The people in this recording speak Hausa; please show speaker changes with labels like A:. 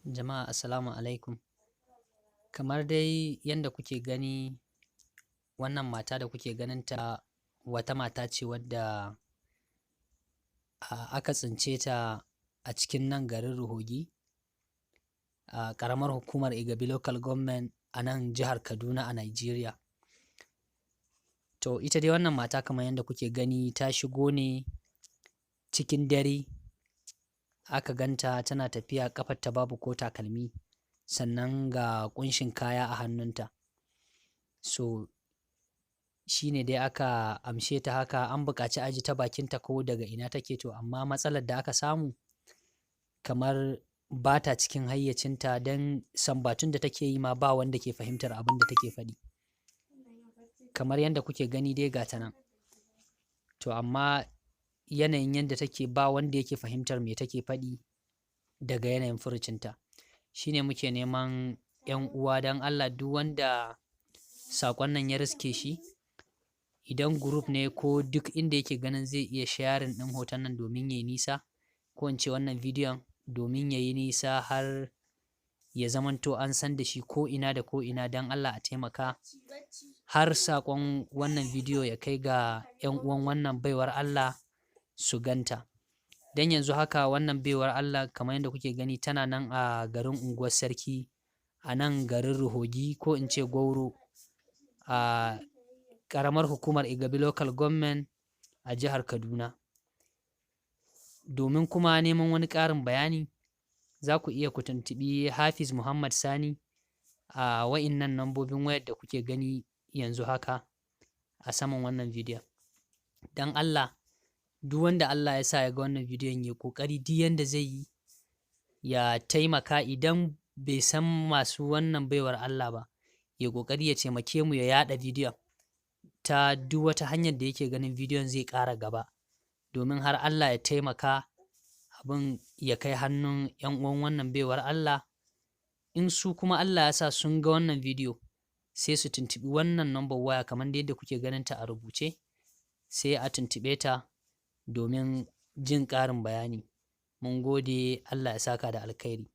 A: Jama'a assalamu alaikum. Kamar dai yanda kuke gani, wannan mata da kuke ganinta wata mata ce wadda aka tsince ta a cikin nan garin Ruhogi, a ƙaramar hukumar Igabi Local Government a nan jihar Kaduna a Nigeria. To ita dai wannan mata kamar yanda kuke gani ta shigo ne cikin dare, aka ganta tana tafiya ƙafarta babu ko takalmi, sannan ga ƙunshin kaya a hannunta. So shi ne dai aka amshe ta haka, an buƙaci a ji ta bakinta ko daga ina take, to amma matsalar da aka samu kamar ba ta cikin hayyacinta, don sambatun da take yi ma ba wanda ke fahimtar abin da take faɗi. Kamar yanda kuke gani dai ga ta nan. To amma yanayin yanda take ba wanda yake fahimtar me take faɗi daga yanayin furucinta. Shi ne muke neman ‘yan uwa don Allah, duk wanda saƙon nan ya riske shi, idan group ne ko duk inda yake ganin zai iya sharing ɗin hoton nan domin ya yi nisa, ko in ce wannan bidiyon domin ya yi nisa har ya zamanto an san da shi ko ina da ko ina, don Allah a taimaka har saƙon wannan bidiyo ya kai ga ‘yan uwan wannan baiwar Allah su ganta. Don yanzu haka wannan baiwar Allah kamar yadda kuke gani tana nan a garin Unguwar Sarki a nan garin Ruhogi, ko in ce Gwauro, a ƙaramar hukumar Igabi Local Government a jihar Kaduna. Domin kuma neman wani ƙarin bayani, za ku iya ku tuntuɓi Hafiz Muhammad Sani a wa'innan lambobin wayar da kuke gani yanzu haka a saman wannan bidiyon. Don Allah, duk wanda Allah ya sa ya ga wannan bidiyon, ya yi ƙoƙari duk yanda zai yi ya taimaka. Idan bai san masu wannan baiwar Allah ba, ya yi ƙoƙari ya taimake mu ya yaɗa bidiyon ta duk wata hanyar da yake ganin bidiyon zai ƙara gaba, domin har Allah ya taimaka abin ya kai hannun ‘yan uwan wannan baiwar Allah. In su kuma Allah ya sa sun ga wannan bidiyo, sai su tuntuɓi wannan number waya kamar dai yadda kuke ganin ta a rubuce, sai a tuntuɓe ta domin jin ƙarin bayani. Mun gode, Allah ya saka da alkhairi.